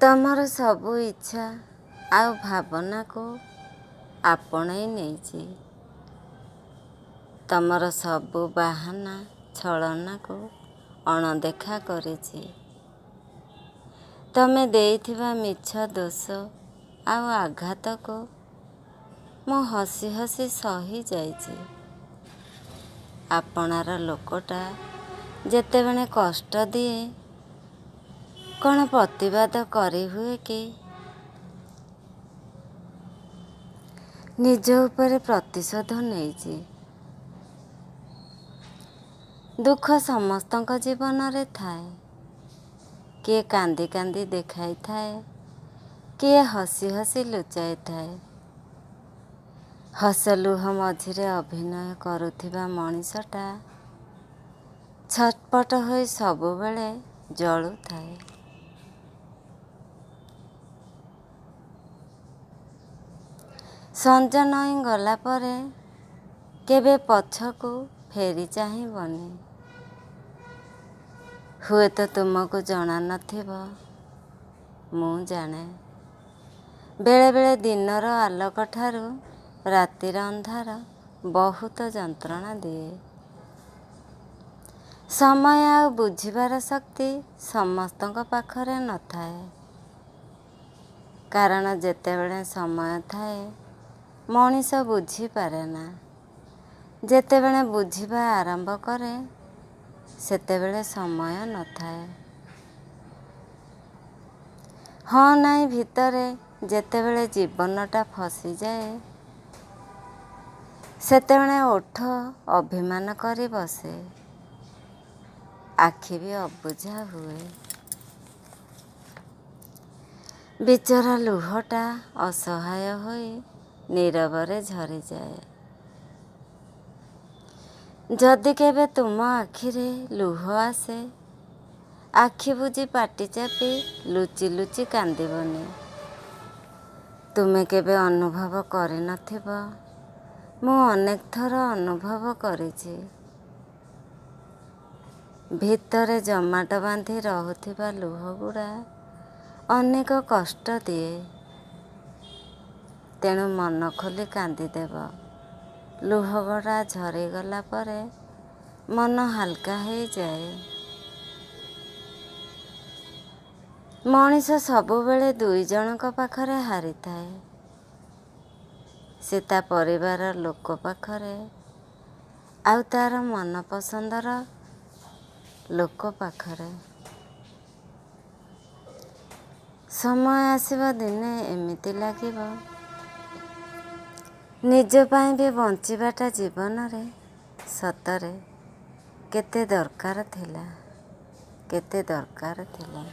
ତମର ସବୁ ଇଚ୍ଛା ଆଉ ଭାବନାକୁ ଆପଣେଇ ନେଇଛି। ତମର ସବୁ ବାହାନା ଛଳନାକୁ ଅଣଦେଖା କରିଛି। ତମେ ଦେଇଥିବା ମିଛ ଦୋଷ ଆଉ ଆଘାତକୁ ମୁଁ ହସି ହସି ସହି ଯାଇଛି। ଆପଣାର ଲୋକଟା ଯେତେବେଳେ କଷ୍ଟ ଦିଏ, କ'ଣ ପ୍ରତିବାଦ କରିହୁଏ କି? ନିଜ ଉପରେ ପ୍ରତିଶୋଧ ନେଇଛି। ଦୁଃଖ ସମସ୍ତଙ୍କ ଜୀବନରେ ଥାଏ। କିଏ କାନ୍ଦି କାନ୍ଦି ଦେଖାଇଥାଏ, କିଏ ହସି ହସି ଲୁଚାଇଥାଏ। ହସ ଲୁହ ମଝିରେ ଅଭିନୟ କରୁଥିବା ମଣିଷଟା ଛଟପଟ ହୋଇ ସବୁବେଳେ ଜଳୁଥାଏ। ସଞ୍ଜ ନଇଁ ଗଲା ପରେ କେବେ ପଛକୁ ଫେରି ଚାହିଁବନି। ହୁଏତ ତୁମକୁ ଜଣା ନଥିବ, ମୁଁ ଜାଣେ। ବେଳେବେଳେ ଦିନର ଆଲୋକଠାରୁ ରାତିର ଅନ୍ଧାର ବହୁତ ଯନ୍ତ୍ରଣା ଦିଏ। ସମୟ ଆଉ ବୁଝିବାର ଶକ୍ତି ସମସ୍ତଙ୍କ ପାଖରେ ନଥାଏ। କାରଣ ଯେତେବେଳେ ସମୟ ଥାଏ, ମଣିଷ ବୁଝିପାରେନା। ଯେତେବେଳେ ବୁଝିବା ଆରମ୍ଭ କରେ, ସେତେବେଳେ ସମୟ ନଥାଏ। ହଁ ନାଇଁ ଭିତରେ ଯେତେବେଳେ ଜୀବନଟା ଫସିଯାଏ, ସେତେବେଳେ ଓଠ ଅଭିମାନ କରି ବସେ, ଆଖି ବି ଅବୁଝା ହୁଏ। ବିଚରା ଲୁହଟା ଅସହାୟ ହୋଇ ନୀରବରେ ଝରିଯାଏ। ଯଦି କେବେ ତୁମ ଆଖିରେ ଲୁହ ଆସେ, ଆଖି ବୁଜି ପାଟି ଚାପି ଲୁଚି ଲୁଚି କାନ୍ଦିବନି। ତୁମେ କେବେ ଅନୁଭବ କରିନଥିବ, ମୁଁ ଅନେକ ଥର ଅନୁଭବ କରିଛି। ଭିତରେ ଜମାଟ ବାନ୍ଧି ରହୁଥିବା ଲୁହଗୁଡ଼ା ଅନେକ କଷ୍ଟ ଦିଏ। ତେଣୁ ମନ ଖୋଲି କାନ୍ଦିଦେବ। ଲୁହଗୁଡ଼ା ଝରିଗଲା ପରେ ମନ ହାଲକା ହେଇଯାଏ। ମଣିଷ ସବୁବେଳେ ଦୁଇ ଜଣଙ୍କ ପାଖରେ ହାରିଥାଏ। ସେ ତା ପରିବାର ଲୋକ ପାଖରେ ଆଉ ତାର ମନପସନ୍ଦର ଲୋକ ପାଖରେ। ସମୟ ଆସିବ ଦିନେ ଏମିତି ଲାଗିବ, ନିଜ ପାଇଁ ବି ବଞ୍ଚିବାଟା ଜୀବନରେ ସତରେ କେତେ ଦରକାର ଥିଲା, କେତେ ଦରକାର ଥିଲା।